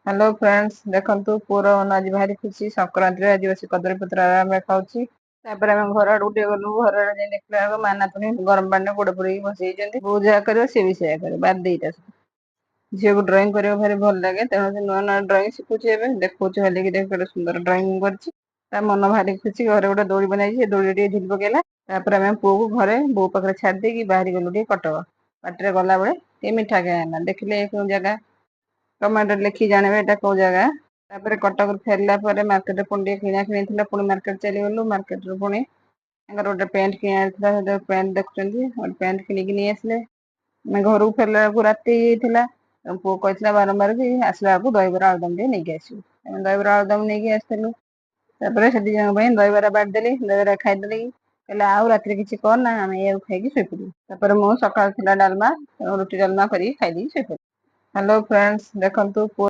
Hello friends, ଦେଖନ୍ତୁ, ପୁଅର ମନ ଆଜି ଭାରି ଖୁସି। ସଂକ୍ରାନ୍ତିରେ ଆଜି ବସି କଦଳୀ ପତ୍ର ଆରାମରେ ଖାଉଛି। ତାପରେ ଆମେ ଘର ଆଡକୁ ଟିକେ ଗଲୁ। ଘର ଆଡେ ଯାଇ ଦେଖିଲା ବେଳକୁ ମା ନାତୁଣୀ ଗରମ ପାଣିରେ ଗୋଡ ପୁରେଇକି ବସିଯାଇଛନ୍ତି। ବୋଉ ଯାହା କରିବ, ସିଏ ବି ସେଇଆ କରିବ। ବାଦ ଦିଟା ଝିଅକୁ ଡ୍ରଇଂ କରିବାକୁ ଭାରି ଭଲ ଲାଗେ, ତେଣୁ ସେ ନୂଆ ନୂଆ ଡ୍ରଇଂ ଶିଖୁଛି। ଏବେ ଦେଖଉଛି ଭାଲିକି, ଦେଖ ଗୋଟେ ସୁନ୍ଦର ଡ୍ରଇଂ କରିଛି। ତା ମନ ଭାରି ଖୁସି। ଘରେ ଗୋଟେ ଦୋଳି ବନାଇଛି, ସେ ଦୋଳି ଟିକେ ଝୁଲି ପକେଇଲା। ତାପରେ ଆମେ ପୁଅକୁ ଘରେ ବୋଉ ପାଖରେ ଛାଡି ଦେଇକି ବାହାରି ଗଲୁ ଟିକେ କଟକ। ବାଟରେ ଗଲାବେଳେ ଟିକେ ମିଠା ଖାଇବା। ଦେଖିଲେ କେଉଁ ଜାଗା? କମେଣ୍ଟରେ ଲେଖିକି ଜାଣିବେ ଏଇଟା କୋଉ ଜାଗା। ତାପରେ କଟକରୁ ଫେରିଲା ପରେ ମାର୍କେଟରେ ପୁଣି ଟିକେ କିଣା କିଣି ଥିଲା। ପୁଣି ମାର୍କେଟ ଚାଲିଗଲୁ। ମାର୍କେଟରୁ ପୁଣି ତାଙ୍କର ଗୋଟେ ପ୍ୟାଣ୍ଟ କିଣିବାର ଥିଲା। ସେ ପ୍ୟାଣ୍ଟ ଦେଖୁଛନ୍ତି, ଗୋଟେ ପ୍ୟାଣ୍ଟ କିଣିକି ନେଇ ଆସିଲେ। ଆମେ ଘରକୁ ଫେରିଲା ବେଳକୁ ରାତି ହେଇଯାଇଥିଲା। ପୁଅ କହିଥିଲା ବାରମ୍ବାର କି ଆସିଲା ବେଳକୁ ଦହିବରା ଆଳୁଦମ ଟିକେ ନେଇକି ଆସିବୁ। ଆମେ ଦହିବରା ଆଳୁଦମ ନେଇକି ଆସିଥିଲୁ। ତାପରେ ସେ ଦି ଜଣଙ୍କ ପାଇଁ ଦହିବରା ବାଣ୍ଟିଦେଲି। ଦହିବରା ଖାଇଦେଲି। କହିଲେ, ଆଉ ରାତିରେ କିଛି କରନା, ଆମେ ଏଇଆକୁ ଖାଇକି ଶୋଇପଡ଼ିବୁ। ତାପରେ ମୁଁ ସକାଳୁ ଥିଲା ଡାଲମା, ରୁଟି ଡାଲମା କରିକି ଖାଇଦେଇକି ଶୋଇପଡ଼ିଲି। ହ୍ୟାଲୋ ଫ୍ରେଣ୍ଡସ୍, ଦେଖନ୍ତୁ ପୁଅ